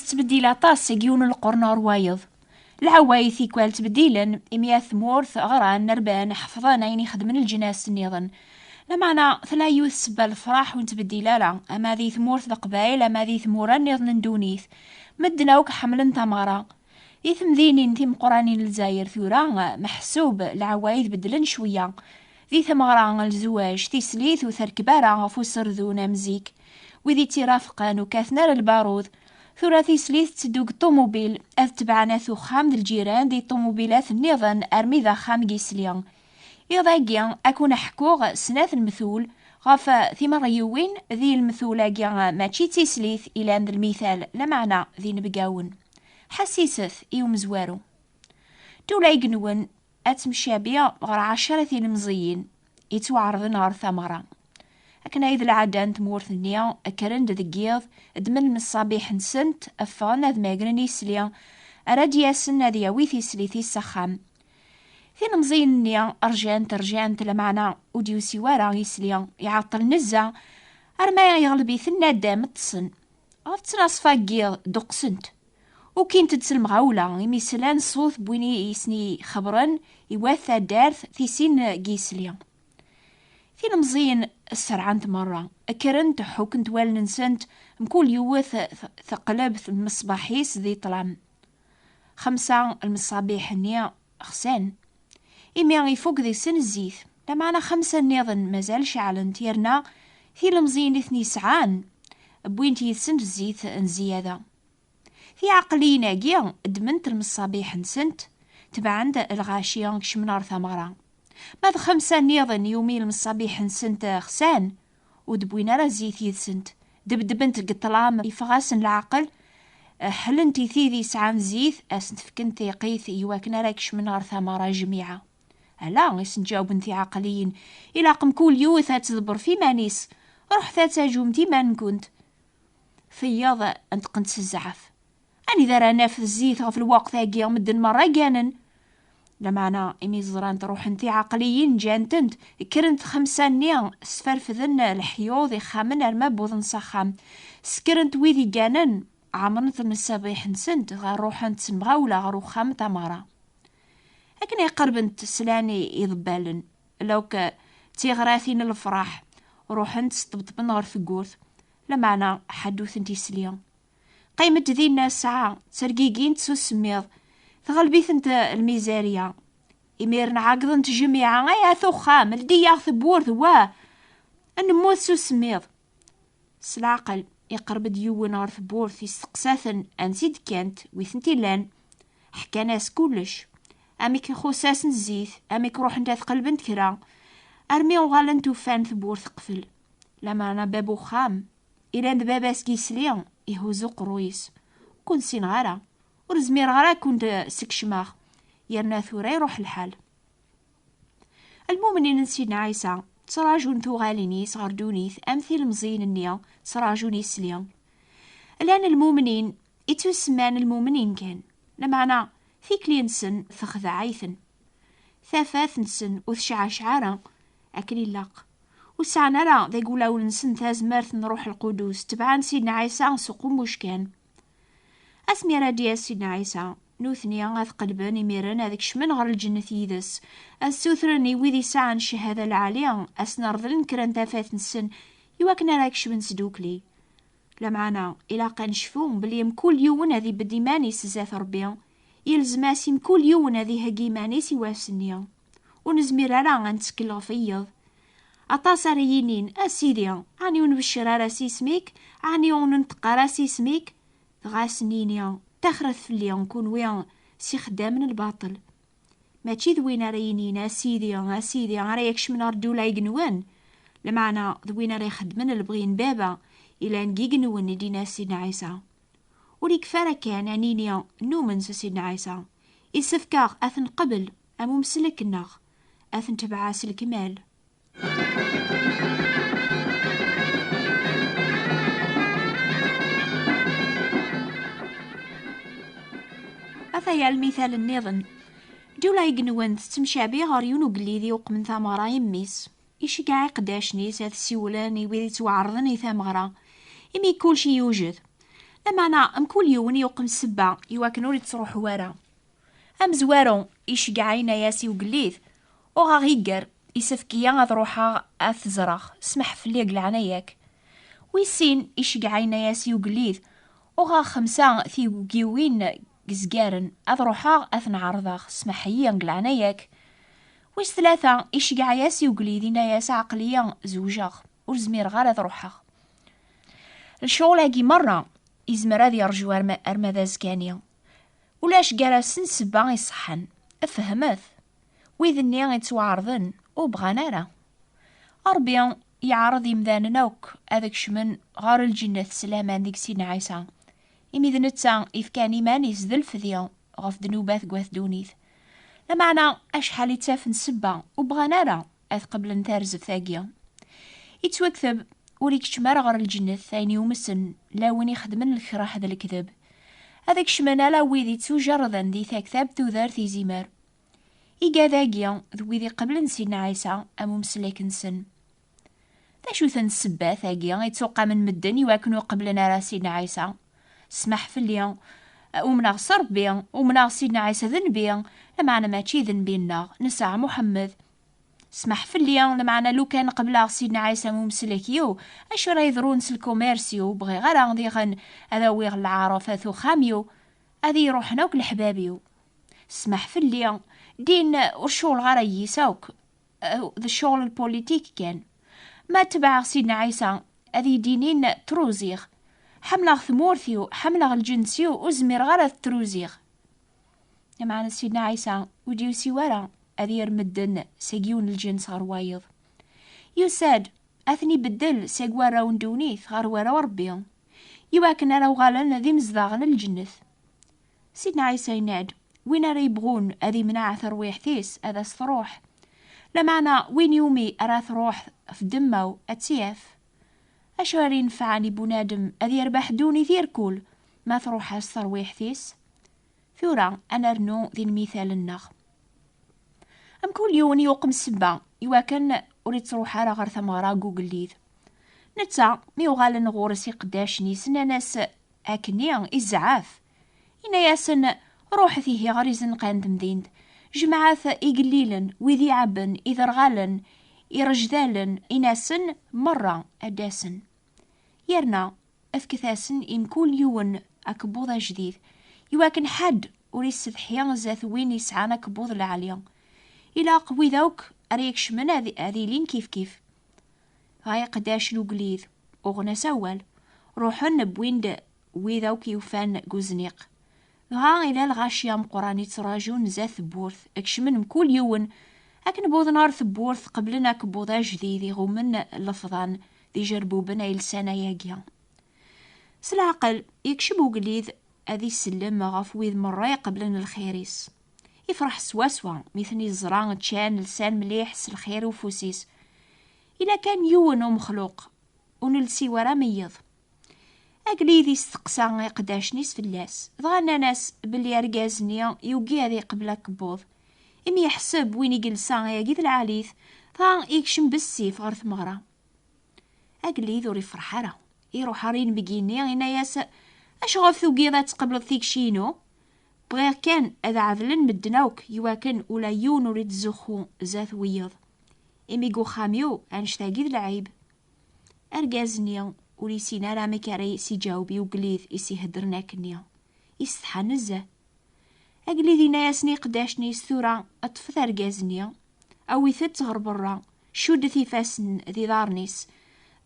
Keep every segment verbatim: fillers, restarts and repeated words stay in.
Tettbeddil aṭas seg yiwen n lqern ɣer wayeḍ. Lɛawayed tikwal ttbeddilen, imi at tmurt ɣran, rban, ḥefḍen ayen ixedmen leǧnas nniḍen. Lameɛna tella yiwet ssebba lefraḥ ur nettbeddil ara, ama di tmurt n Leqbayel, ama di tmura nniḍen n ddunit. Medden akk ḥemmlen tameɣra. Di temdinin timeqqranin n Lezzayer tura, meḥsub lɛawayed beddlen cwiya. Di tameɣra, lezwaǧ, tislit ur terkeb ara ɣef userdun am zik. Wid ittirafqen ur kkaten ara lbarud. Tura tislit tetteddu deg ṭumubil, ad tebɛen at uxxam d lǧiran di ṭumubilat nniḍen armi d axxam n yisli. Iḍ-agi, ad ken-ḥkuɣ snat n lmetul ɣef timeɣriwin di lmetul-agi, mačči d tislit, ilan d lmital, lameɛna d inebgawen. Ḥessiset i umezwaru. Ddula igenwen ad temcabi ɣer ɛecra tilemẓiyin yettwaɛerḍen ɣer tameɣra. Akken ay d lɛada n tmurt-nni, kkren-d deg yiḍ, ddmen lmeṣṣabiḥ-nsent, ffɣen ad magren isli, ara d-yasen ad yawi tislit-is s axxam. Tilemẓiyin-nni rjant, rjant, lameɛna ur d-yusi wara isli, iɛeṭṭel nezzeh, arma yeɣleb-iten nadam, ṭṭsen. Ɣef ttnaṣfa n yiḍ, ddeqsent. Ukint-d s lemɣawla, imi slan ṣṣut n win i sen-ixebbren iwat taddart, tisin n yisli. Tilemẓiyin sserɛant merra, kkrent, ḥukkent wallen-nsent, mkul yiwet t-, teqleb lmeṣbaḥ-is di ṭṭlam. Xemsa lmeṣṣabiḥ-nni xsan. Imi ifuk deg-sen zzit, lameɛna xemsa nniḍen mazal ceɛlent, yerna tilemẓiyin i ten-yesɛan wwint yid-sent zzit n zzyada. Tiɛeqliyin-agi ddment lmeṣṣabiḥ-nsent, tebɛen-d lɣaci kecmen ɣer tameɣra. Ma d xemsa nniḍen iwumi lmeṣṣabiḥ-nsent xsan, ur d-wwin ara zzit yid-sent, debdbent deg ṭṭlam, yeffeɣ-asen leɛqel, ḥellent i tid yesɛan zzit, ad sen-fkent tiqit i wakken ara kecmen ɣer tameɣra jmiɛa. Ala, i sen-ǧawben tiɛeqliyin, ilaq mkul yiwet ad tḍebber f iman-is. Ruḥet ad taǧumt iman-nkent. Tiyaḍ nṭqent s zzɛaf. Anida ara naf zzit ɣef lweqt-agi, medden merra gganen? Lameɛna, imi ẓrant ruḥent tiɛeqliyin, ǧǧan-tent, kkrent xemsa-nni, sferfden leḥyuḍ, ixxamen arma wwḍen s axxam. Skrent wid igganen, ɛemrent lmeṣṣabiḥ-nsent, dɣa ruḥent s lemɣawla ɣer uxxam n tameɣra. Akken ay qerbent, slan i iḍebbalen, lawk d tiɣratin n lefraḥ, ruḥent sṭebṭben ɣer tewwurt, lameɛna ḥedd ur tent-isli. Qqiment dinna ssaɛa, ttergigint s usemmiḍ, tɣelb-itent lmizarya. Imiren ɛeggḍent jmiɛa: "Ay at uxxam, ldi-yaɣ tewwurt, wa! Ad nemmut s usemmiḍ." S leɛqel, iqerreb-d yiwen ɣer tewwurt, isteqsa-ten ansi d-kkant, wi tent-illan. Ḥkan-as kullec. Amek ixuss-asen zzit, amek ruḥent ad qelbent kra, armi uɣalent ufan tewwurt teqfel. Lameɛna bab uxxam, ilan d baba-s n yisli, ihuzz uqerruy-is. Ur ken-ssineɣ ara, ur zmireɣ ara ad ken-skecmeɣ. Yerna tura iruḥ lḥal. Lmumnin n Sidna Ɛisa ttraǧun tuɣalin-is ɣer ddunit am tilemẓiyin-nni ttraǧun isli. Llan lmumnin ittusemman lmumnin kan, lameɛna tikli-nsen texdeɛ-iten. Tafat-nsen ur tecɛaceɛ ara akken ilaq. Ur sɛan ara deg wulawen-nsen tazmert n Ṛṛuḥ Lqudus, tebɛen Sidna Ɛisa s uqemmuc kan. Asmi ara d-yas Sidna Ɛisa, nutni ad qelben imiren ad kecmen ɣer lǧennet yid-s, ad ssutren i wid isɛan cchada lɛali, ad sen-reḍlen kra n tafat-nsen, iwakken ara kecmen s dukli. Lameɛna, ilaq ad necfu belli mkul yiwen ad ibedd iman-is zdat Ṛebbi, yelzem-as i mkul yiwen ad iheggi iman-is i wass-nni. Ur nezmir ara ad nettkel ɣef yiḍ. Aṭas ara yinin: "A Sidi, ɛni ur nbeccer ara s yisem-ik? Ɛni ur nenṭeq ara s yisem-ik?" Dɣa ad sen-nini: "Taxret fell-i, kunwi s ixeddamen n lbaṭel." Mačči d win ara yinin: "A Sidi, a Sidi", ara yakecmen ɣer ddula igenwen, lameɛna d win ara ixeddmen lebɣi n Baba ilan deg igenwen, i d-yenna Sidna Ɛisa. Ur yekfi ara kan ad nini numen s Sidna Ɛisa. Isefk-aɣ ad t-nqebel am umsellek-nneɣ, ad t-netbeɛ s lekmal. Ataya lmital nniḍen. Ddula igenwen tettemcabi ɣer yiwen ugellid i uqmen tameɣra i mmi-s. Iceggeɛ iqeddacen-is ad ssiwlen i wid yettwaɛerḍen i tameɣra, imi kullec yewjed. Lameɛna mkul yiwen yuqem ssebba iwakken ur ittruḥu ara. Amezwaru iceggeɛ yenna-yas i ugellid: "Uɣeɣ igger, isefk-iyi ad ruḥeɣ ad t-ẓreɣ, smeḥ fell-i deg leɛnaya-k." Wis sin iceggeɛ yenna-yas i ugellid: "Uɣeɣ xemsa tigiwin izgaren, ad ruḥeɣ ad ten-ɛerḍeɣ, smeḥ-iyi deg leɛnaya-k." Wis tlata iceggeɛ-yas i ugellid, yenna-yas: "Aql-iyi zewjeɣ, ur zmireɣ ara ad ruḥeɣ." Lecɣal-agi merra izmer ad yerju arma, arma d azekka-nni. Ulac gar-asen ssebba iṣeḥḥan. Fehmet. Wid-nni ittwaɛerḍen ur bɣan ara. Ṛebbi yeɛreḍ imdanen akk ad kecmen ɣer lǧennet s laman deg Sidna Ɛisa, imi d netta ifkan iman-is d lefdi ɣef ddnubat deg wat ddunit. Lameɛna acḥal i ttafen ssebba ur bɣan ara ad qeblen tarzeft-agi. Ittwakteb: "Ur ikeččem ara ɣer lǧennet ayen yumsen, la win ixedmen lekraḥ d lekdeb." Ad kecmen ala wid ittujerrden di taktabt tudert izimer. Igad-agi d wid iqeblen Sidna Ɛisa am umsellek-nsen. D acu-ten ssebbat-agi ittuqamen medden iwakken ur qeblen ara Sidna Ɛisa? Smeḥ fell-i, umneɣ s Ṛebbi, umneɣ Sidna Ɛisa d nnbi, lameɛna mačči d nnbi-nneɣ, nesɛa Muḥemmed. Smeḥ fell-i, lameɛna lukan qebleɣ Sidna Ɛisa am umsellek-iw, acu ara yeḍrun s lkumirs-iw? Bɣiɣ ara diɣen ad awiɣ leɛref at uxxam-iw, ad iyi-ruḥen akk leḥbab-iw. Smeḥ fell-i, din ur cɣuleɣ ara yis akk, d ccɣel n lpulitik kan. Ma tebɛeɣ Sidna Ɛisa, ad iyi-d-inin truziɣ. Ḥemmleɣ tmurt-iw, ḥemmleɣ lǧens-iw, ur zmireɣ ara ad truziɣ. Lameɛna Sidna Ɛisa ur d-yusi wara ad yerr medden seg yiwen lǧens ɣer wayeḍ. Yusa-d ad ten-ibeddel seg warraw n ddunit ɣer warraw n Ṛebbi, iwakken ara uɣalen d imezdaɣen n lǧennet. Sidna Ɛisa yenna-d: "Win ara yebɣun ad imneɛ tarwiḥt-is, ad as-truḥ. Lameɛna win yumi ara truḥ f ddemma-w, ad tt-yaf. Acu ara inefɛen i bunadem ad yerbeḥ ddunit irkul ma truḥ-as terwiḥt-is?" Tura ad nernu di lmital-nneɣ. Mkul yiwen yuqem ssebba iwakken ur ittruḥ ara ɣer tameɣra n ugellid. Netta, mi uɣalen ɣur-s iqeddacen-is, nnan-as akkenni, izɛef. Inna-yasen: "Ruḥet ihi ɣer izenqan n temdint, jemɛet igellilen, wid iɛebben, iderɣalen, irejdalen, inasen, merra ad d-asen. Yerna fket-asen i mkul yiwen akebbuḍ ajdid, iwakken ḥedd ur issetḥi zdat win isɛan akebbuḍ lɛali. Ilaq wid akk ara ikecmen ad, ad ilin kifkif." Dɣa iqeddacen n ugellid uɣen-as awal, ruḥen wwin-d wid akk yufan deg uzniq. Dɣa ila lɣaci ameqqran ittraǧun zdat tewwurt, kecmen mkul yiwen akken wwḍen ɣer tewwurt, qeblen akebbuḍ ajdid iɣummen lefḍan d ijerbuben ay lsan ayagi. S leɛqel, yekcem ugellid ad isellem ɣef wid merra iqeblen lxir-is. Ifreḥ swaswa mi ten-iẓra ččan, lsan mliḥ s lxir ufus-is. Ila kan yiwen umexluq ur nelsi wara meyyed. Agellid isteqsa iqeddacen-is fell-as, dɣa nnan-as belli argaz-nni yugi ad iqbel akebbuḍ. Imi yeḥseb win i yelsa ayagi d lɛalit, dɣa yekcem bessif ɣer tmeɣra. Agellid ur ifreḥ ara. Iruḥ ɣer inebgi-nni, yenna-yas: "Acuɣef tugiḍ ad tqebleḍ tikci-inu? Bɣiɣ kan ad ɛedlen medden akk, iwakken ula yiwen ur ittzuxxu zdat wiyeḍ. Imi deg uxxam-iw, annect-agi d lɛib." Argaz-nni ur yessin ara amek ara s-iǧaweb i ugellid i s-iheddren akkenni. Isetḥa nezzeh. Agellid yenna-yasen i iqeddacen-is: "Tura ṭṭfet argaz-nni, awit-t ɣer berra, cuddet ifassen d iḍarren-is,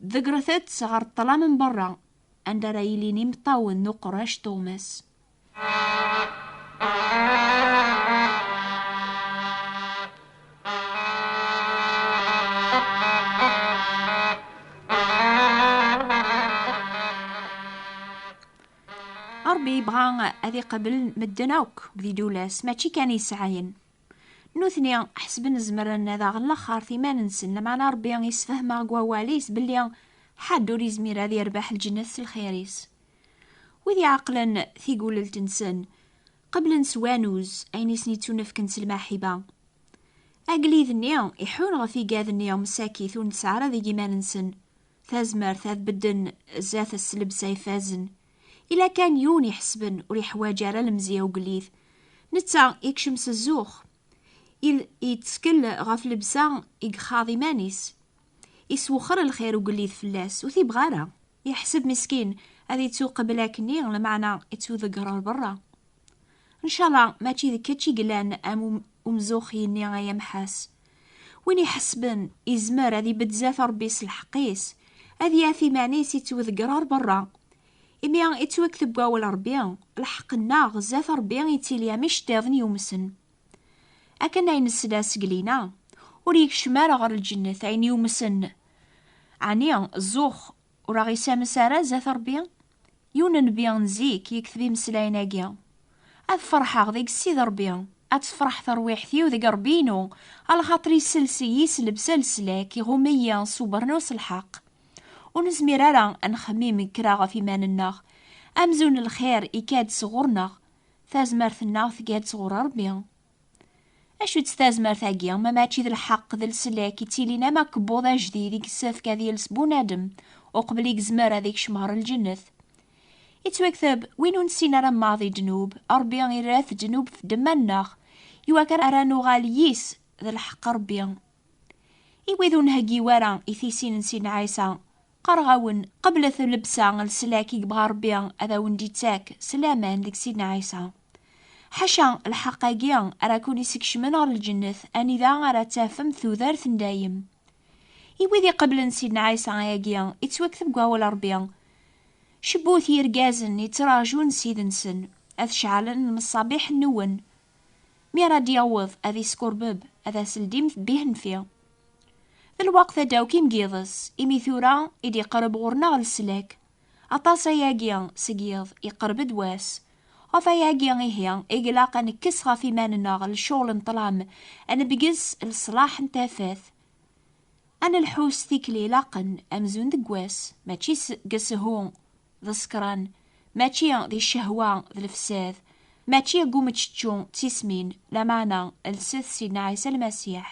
ḍeggret-t ɣer ṭṭlam n berra, anda ara yilin imeṭṭawen n uqerrac tuɣmas." Ṛebbi yebɣa ad iqabel medden akk di ddula-s, mačči kan yesɛayen. Nutni ḥesben zemren ad aɣen laxert iman-nsen, lameɛna Ṛebbi yessefhem-aɣ deg wawal-is belli ḥedd ur yezmir ad yerbeḥ lǧennet s lxir-is. Wid iɛeqlen tigulelt-nsen, qeblen s wanuz ayen i sen-ittunefken s lmaḥiba. Agellid-nni iḥun ɣef igad-nni msakit ur nesɛi ara deg iman-nsen tazmert ad bedden zdat-s s llebsa ifazen. Ila kan yiwen iḥesben ur iḥwaǧ ara lemzeyya ugellid, netta ikcem s zzux, il- ittkel ɣef lebsa i ixaḍ iman-is, iswexxer lxir ugellid fell-as, ur t-ibɣa ara. Iḥseb miskin ad ittu qbel akkenni, lameɛna ittuḍegger ar berra. Ncallah mačči d kečč i yellan am um- umzux-nni, ay amḥas. Win iḥesben izmer ad ibedd zdat Ṛebbi s lḥeqq-is, ad yaf iman-is ittwdegger ar berra. Imi ittwakteb deg wawal Ṛebbi, lḥeqq-nneɣ zdat Ṛebbi ittili am iceṭṭiḍen yumsen. Akken ay nesla seg lina, ur yekcim ara ɣer lǧennet ayen yumsen. Ɛni zzux ur aɣ-isames ara zdat Ṛebbi? Yiwen n nnbi n zik yekteb imeslayen-agi: "Ad ferḥeɣ deg Ssid Ṛebbi, ad tefreḥ terwiḥt-iw deg Ṛebbi-inu, alaxaṭer isels-iyi s llebsa n leslak, iɣumm-iyi s ubeṛnus n lḥeqq." Ur nezmir ara ad nxemmim kra ɣef iman-nneɣ, amzun lxir ikka-d sɣur-neɣ, tazmert-nneɣ tga-d sɣur Ṛebbi. Acu-tt tazmert-agi, ma mačči d lḥeqq d leslak ittilin am akebbuḍ ajdid i yessefk ad yels bunadem uqbel i yezmer ad ikcem ɣer lǧennet? Ittwakteb, win ur nessin ara maḍi ddnub, Ṛebbi irra-t ddnub f ddemma-nneɣ, iwakken ara nuɣal yis d lḥeqq Ṛebbi. I wid ur nheggi wara i tisin n Sidna Ɛisa, qqareɣ-awen, qeblet llebsa n leslak i yebɣa Ṛebbi ad awen-d-ittak s laman deg Sidna Ɛisa. Ḥaca lḥeqq-agi ara ken-isekcmen ɣer lǧennet, anida ara tafem tudert n dayem. I wid iqeblen Sidna Ɛisa ayagi, ittwakteb deg wawal Ṛebbi: "Cebbut yergazen yettraǧun Ssid-nsen, ad ceɛlen lmeṣṣabiḥ-nwen. Mi ara d-yaweḍ ad iskurbeb, ad as-ldim bihenfi." D lweqt ad d-awkim deg yiḍes, imi tura i d-iqerreb ɣur-neɣ leslak. Aṭas ayagi seg yiḍ iqerreb-d wass. Ɣef ayagi ihi i ilaq ad nekkes ɣef iman-nneɣ lecɣel n ṭṭlam, ad nebges leṣlaḥ n tafat. Ad nelḥu s tikli ilaqen amzun deg wass, mačči s- deg sshu d ṣṣekran, mačči di ccehwa d lefsad, mačči deg umeččečču d tismin, lameɛna lset Sidna Ɛisa Lmasiḥ.